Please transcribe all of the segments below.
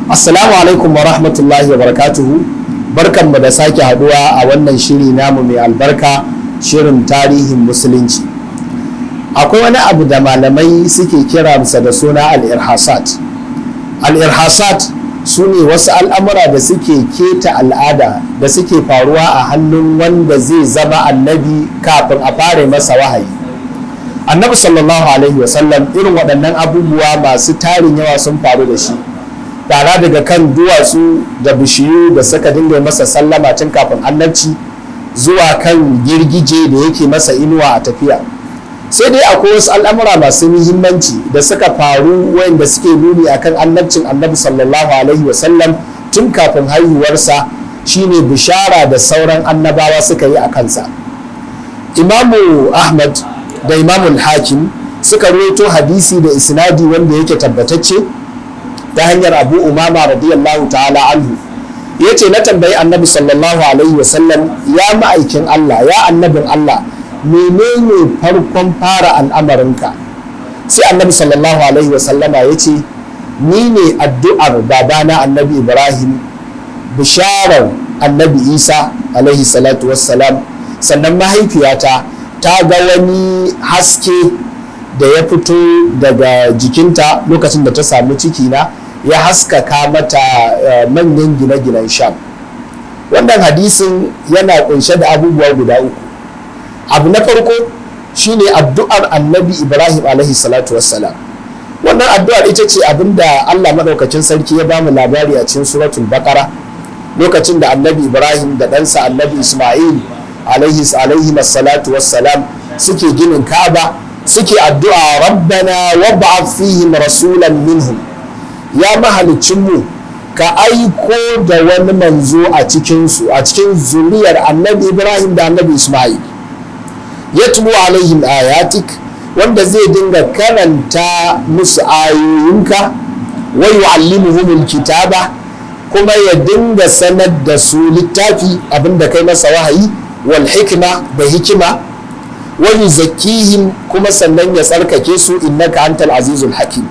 Assalamu alaikum wa rahmatullahi wa barakatuhu. Barkanmu da sake haduwa a wannan shiri namu mai albarka, shirin tarihin musulunci. Akwai wani abu da malamai suke kiransa da suna al-irhasat. Al-irhasat su ne wasu al'amura da suke keta al'ada da suke faruwa a hannun wanda zai zama annabi kafin a fara masa wahayi. Annabi sallallahu alaihi wasallam, irin waɗannan abubuwa masu tarin yawa sun faru da shi, tara daga kan duwatsu da bishiyu da suka dinga masa sallama tun kafin annabci, zuwa kan girgije da yake masa inuwa a tafiya. Sai dai akwai wasu al'amura masu muhimmanci da suka faru wayanda suke nuni akan annabcin Annabi sallallahu alaihi wasallam tun kafin haihuwarsa, shine bishara da sauran annabawa suka yi a kansa. Imamu Ahmad da Imamul Hakim suka rawaito hadisi da isnadi wanda yake tabbatacce ta hanyar Abu Umama radiyallahu ta'ala anhu. Ya ce, na tambayi Annabi sallallahu alaihi wasallam, ya ma'aikin Allah, ya annabin Allah, menene farkon fara al'amarinka? Sai Annabi sallallahu alaihi wasallama ya ce, ni ne addu'ar babana Annabi Ibrahim, bisharar Annabi Isa alaihi salatu wassalam. Sannan mahaifiyata ta ga wani haske da ya fito daga jikinta lokacin da ta samu ciki na, ya haskaka mata manyan gine-ginen Sham. Wannan hadisin yana kunshe da abubuwa guda uku. Abu na farko shine addu'ar Annabi Ibrahim alaihi salatu wassalam. Wannan addu'ar ita ce abinda Allah maɗaukacin sarki ya bamu labari a cikin Suratul Baqara, lokacin da Annabi Ibrahim da ɗansa Annabi Ismail alaihi salatu wassalam suke ginin Ka'aba, suke addu'a, rabbana wab'ath fihim rasulan minhum, ya mahalicinmu, ka aiko da wani manzo a cikinsu, a cikin zuriyar Annabi Ibrahim da Annabi Ismail, yatlu alaihim ayatik, wanda zai dinga karanta musu ayoyinka, wa yu'allimuhumul kitaba, kuma ya dinga sanar da su littafi, abinda kai masa wahayi, wal hikma, da hikima, wa yuzakkihim, kuma sannan ya tsarkake su, innaka antal azizul hakim.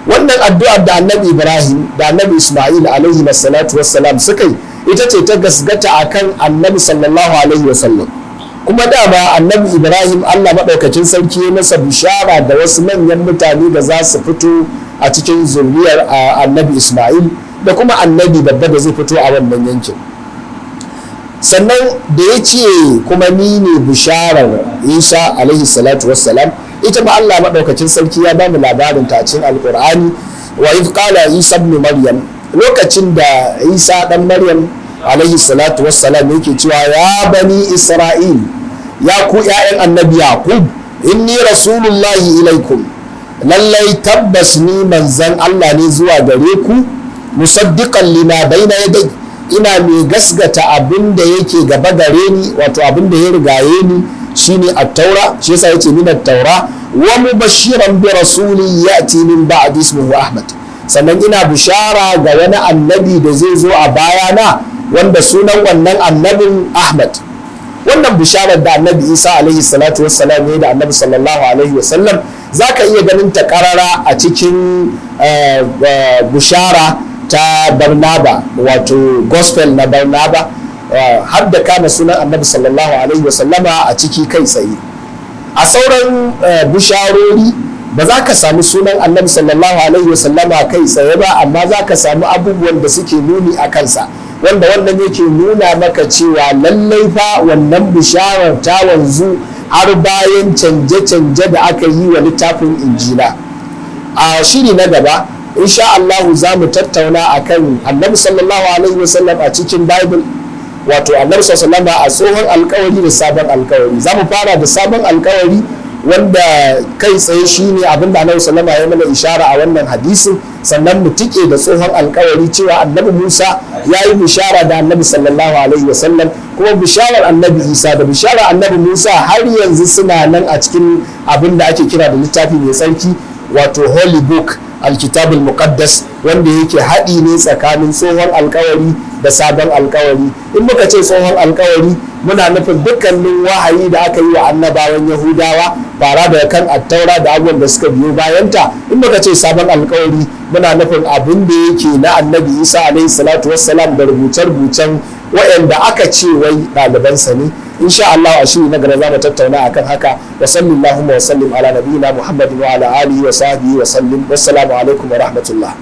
Wannan addu'ar da Annabi Ibrahim da Annabi Ismail alaihi salatu wassalam suka yi, ita ce ta gasgata akan Annabi sallallahu alaihi wasallam. Kuma dama Annabi Ibrahim, Allah maɗaukacin sarki ya masa bishara da wasu manyan mutane da za su fito a cikin zuriyar Annabi Ismail, da kuma annabi babba da zai fito a wannan yankin. Sannan da ya ce kuma ni ne bisharar Isa alaihi salatu wassalam, ita ma Allah maɗaukacin sarki ya ba mu labarin ta cikin Alƙur'ani, wa idh qala Isa ibn Maryam, lokacin da Isa dan Maryam alaihi salatu wassalam yake cewa, ya bani Isra'il, ya ku 'ya'yan Annabi Yaqub, inni rasulullahi ilaikum, lallai tabbas ni manzan Allah ne zuwa gare ku, musaddiqan lima baina yadai, ina mai gasgata abin da yake gaba gare ni, wato abin da ya rigaye ni shine at-Taura, shi yasa yace min at-Taura, wa mubashiran bi rasulin ya'ti min ba'di ismuhu Ahmad, sannan ina bishara ga wani annabi da zai zo a bayana, wanda sunan wannan annabin Ahmad. Wannan bisharar da Annabi Isa alaihi salatu wassalam ya da Annabi sallallahu alaihi wasallam, za ka iya ganin ta karara a cikin bishara ta Barnaba, wato Gospel na Barnaba, har da kama sunan Annabi sallallahu alaihi wasallama a ciki kai tsaye. A sauran bisharori ba za ka samu sunan Annabi sallallahu alaihi wasallama kai tsaye ba, amma za ka samu abubuwan da suke nuni a kansa, wanda wannan yake nuna maka cewa lallai fa wannan bisharar ta wanzu har bayan canje-canje da aka yi wa littafin Injila. A shiri na gaba, insha Allahu, za mu tattauna akan Annabi sallallahu alaihi wasallam a cikin Bible, wato Annabi sallallahu alaihi a Tsohon Alkawari da Sabon Alkawari. Za mu fara da Sabon Alkawari, wanda kai tsaye shine abinda Annabi sallama ya mana ishara a wannan hadisin. Sannan mu tike da Tsohon Alkawari, cewa Annabi Musa ya yi bishara da Annabi sallallahu alaihi wasallam, kuma bisharar Annabi Isa da bisharar Annabi Musa har yanzu suna nan a cikin abin da ake kira da littafi mai tsarki, wato Holy Book. Alkitabul Muqaddas, wanda yake haɗi ne tsakanin tsohon alkawari da sabon alkawari. In muka ce tsohon alkawari, muna nufin dukkanin wahayi da aka yi wa annabawan Yahudawa, fara daga kan Attaura da abubuwan da suka biyo bayanta. In muka ce sabon alkawari, muna nufin abin da yake na Annabi Isa alaihi salatu wassalam da rubuce-rubucen waɗanda aka ce wai ɗalibansa ne. Insha Allah, a shiri na gaba za mu tattauna akan haka. Wa sallallahu wa sallim ala nabiyina Muhammadin wa ala alihi wa sahbihi wa sallim. Wassalamu alaikum wa rahmatullah.